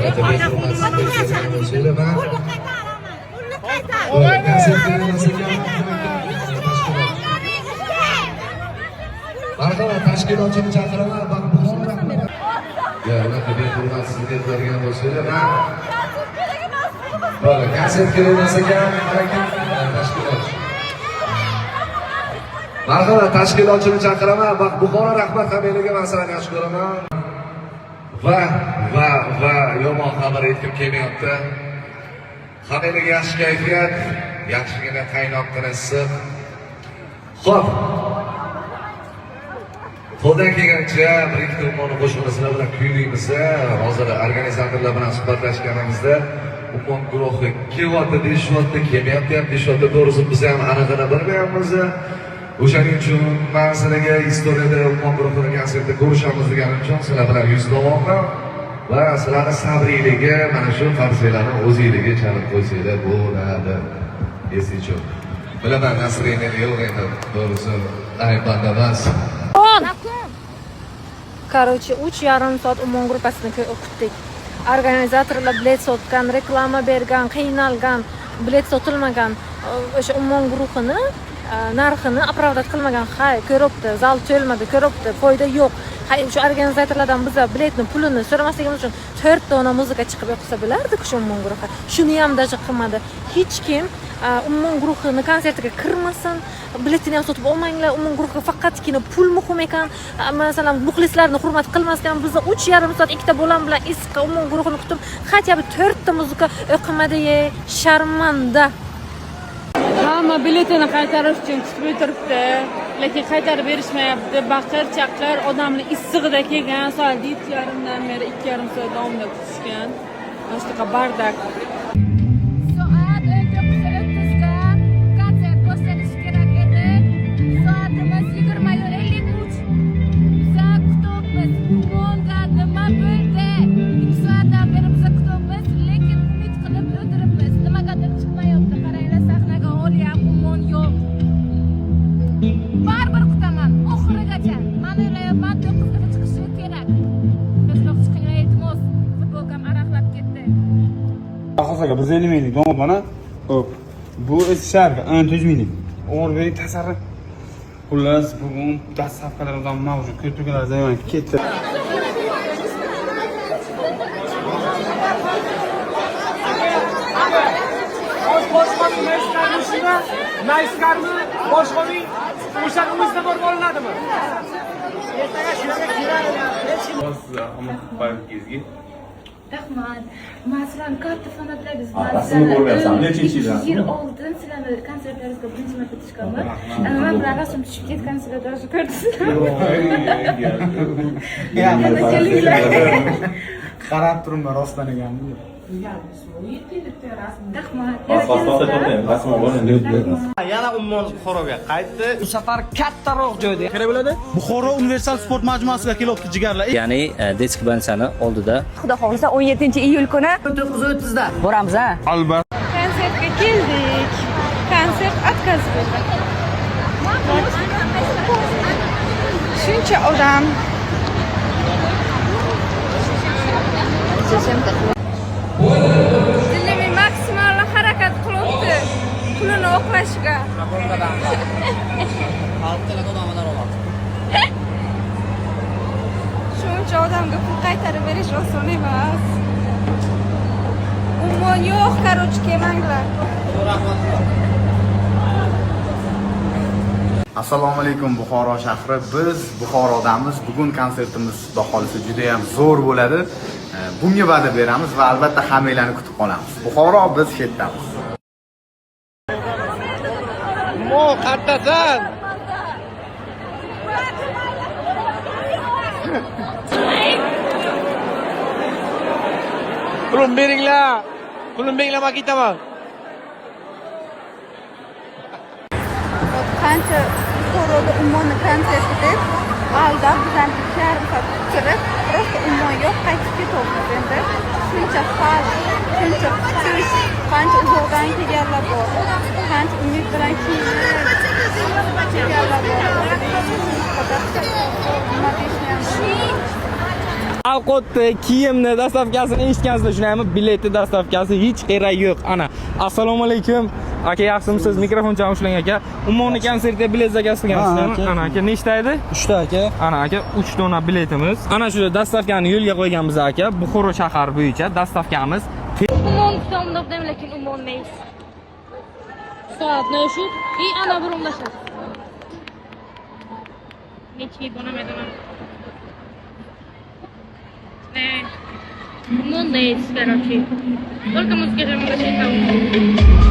Albatta, behurmat sizga bo'lsanglar, man konsert emas ekan. Marhamat, tashkilotchini chaqiraman. Bak, Buxoro rahmat. Ya, unaqa behurmat sizga qiladigan bo'lsanglar, man bo'ldi, konsert kerak emas ekan, harakat tashkilotchi. Marhamat, tashkilotchini chaqiraman. Bak, Buxoro rahmat hammanglarga, man sizlarni yaxshi ko'raman. Va yomon xabar aytgim kelmayapti. Hammanglarga yaxshi kayfiyat, yaxshigina qaynoqqina issiq. Xo'p. Qo'ldan kelgancha bir ikkita Ummonni qo'shig'ini sizlar bilan kuylaymiz. Hozir organizatorlar bilan suhbatlashganimizda Ummon guruhi kelyapti deyishyapti, kelmayapti ham deyishyapti. To'g'risi biz ham anig'ini bilmayapmiz. O'shaning uchun man sizlarga istoriyada Ummon guruhini konsertda ko'rishamiz deganim uchun sizlar bilan yuz va sizlarni sabriyligiga mana shu qarsaklarni o'zinglarga chalib qo'ysanglar bo'ladi. Esi uchun. Bilaman, настроение yo'q endi, to'g'risi ayb emas. Короче, 3,5 soat Ummon gruppasini kutdik. Organizatorlar bilet sotgan, reklama bergan, qiynalgan, bilet sotilmagan. O'sha Ummon guruhini narxini оправдать qilmagan. Hay, ko'ribdi, zal to'lmadi, ko'ribdi, foyda yo'q. Hay, o'sha organizatorlardan biza biletni pulini so'ramasligimiz uchun to'rt dona muzika chiqib o'qisa bo'lardi shu Ummon guruhi. Shuni ham даже qilmadi. Hech kim Ummon guruhini konsertiga kirmasin, biletini ham sotib olmanglar. Ummon guruhiga faqatgina pul muhim ekan. Masalan, muxlislarni hurmat qilmasdan biza 3,5 soat ikkita bolam bilan issiqqa Ummon guruhini kutib, хотя бы to'rtta muzika o'qimadi, sharmanda. Hamma biletini qaytarish uchun kutib o'tiribdi, lekin qaytarib berishmayapti. Baqir chaqir, odamni issig'ida kelgan, soat 7:30dan beri 2,5 soat davomida kutishgan. Mana shunaqa бардак. Soat 19:30da konsert boshlanishi kerak edi. Soatimiz 20:53. Biza kutibmiz. Ummonda nima bo'ldi? 2 soatdan beri biza kutibmiz, lekin umid qilib o'tiribmiz. Nimagadir chiqmayapti. Qaranglar, sahnaga olyam Ummon yo'q. Baribir kutaman oxirigacha. Man o'ylayapman, 9da chiqishi kerak. Tezroq chiqinglar, iltimos. Futbolkam araqlab ketdi. Xo'p, aka, 150 minglik domod mana. Xo'p. Bu esa sharga 400 minglik. O'g'ri bering tasarruf. Xullas, bugun доставка lar mavjud. Ko'rib turganlaringizdek ketdi. Nayskarmi, boshqaning o'shani o'zida borib olinadimi? Rahmat. Man sizlarni katta fanatlaringiz. Rasmini ko'rmayapsan. Nechinchi yil rasmi? Yil oldin sizlarni konsertlaringizga birinchi marta tushganman. Man bilan rasm tushib ketgansizlar, даже ko'rdingizlar. Yana kelinglar. Qarab turibman, rostdan ekanmi? Rahmat. Rasm oling. Yana Ummon Buxoroga qaytdi. Bu safar kattaroq joyda. Kerak bo'ladi. Buxoro universal sport majmuasiga kelyapti jigarlar. Ya'ni детский больница ni oldida. Xudo xohlasa 17 iyul kuni 19:30da boramiz, ha? Albatta. Konsertga keldik. Konsert отказ bo'ldi. Shuncha odam. Diliming maksimal harakat qilibdi pulini oqlashga. Shuncha odamga pul qaytarib berish oson emas. Ummon yo'q, короче, kelmanglar. Assalomu alaykum, Buxoro shahri. Biz Buxorodamiz. Bugun konsertimiz xudo xolisa juda ham zo'r bo'ladi. Bunga va'da beramiz va albatta hammanglarni kutib qolamiz. Buxoro, biz shu yerdamiz. Mo, qattasan? Pulim beringlar. Pulim beringlar, men ketaman. Qancha Buxoroda Ummonni konserti deb aldab bizani 2,5 soat kuttirib, просто Ummon yo'q, qaytib ketyapmiz endi. Shuncha xalq, shuncha kutish, qancha uzoqdan kelganlar bor, qancha umid bilan kiyinib kelganlar bor. Nima deyishni ham bilmayman. Alqotni, kiyimni доставка sini eshitgansizlar, shunaymi? Biletni доставка si hech kerak yo'q. Ana, assalomu alaykum. Aka, yaxshimisiz? Mikrofonchani ushlang aka. Ummonni konsertiga bilet заказ qilgansizlarmi? Ana aka, nechta edi? 3 ta aka. Ana aka, 3 dona biletimiz. Ana shu доставка ni yo'lga qo'yganmiz aka. Buxoro shahar bo'yicha доставка miz. Ummon kutamda, lekin ummon emas. Soat shu и ana bir o'nlashadi. Nechi dona medona. Ne? Ummon emas, короче. Только музыка же.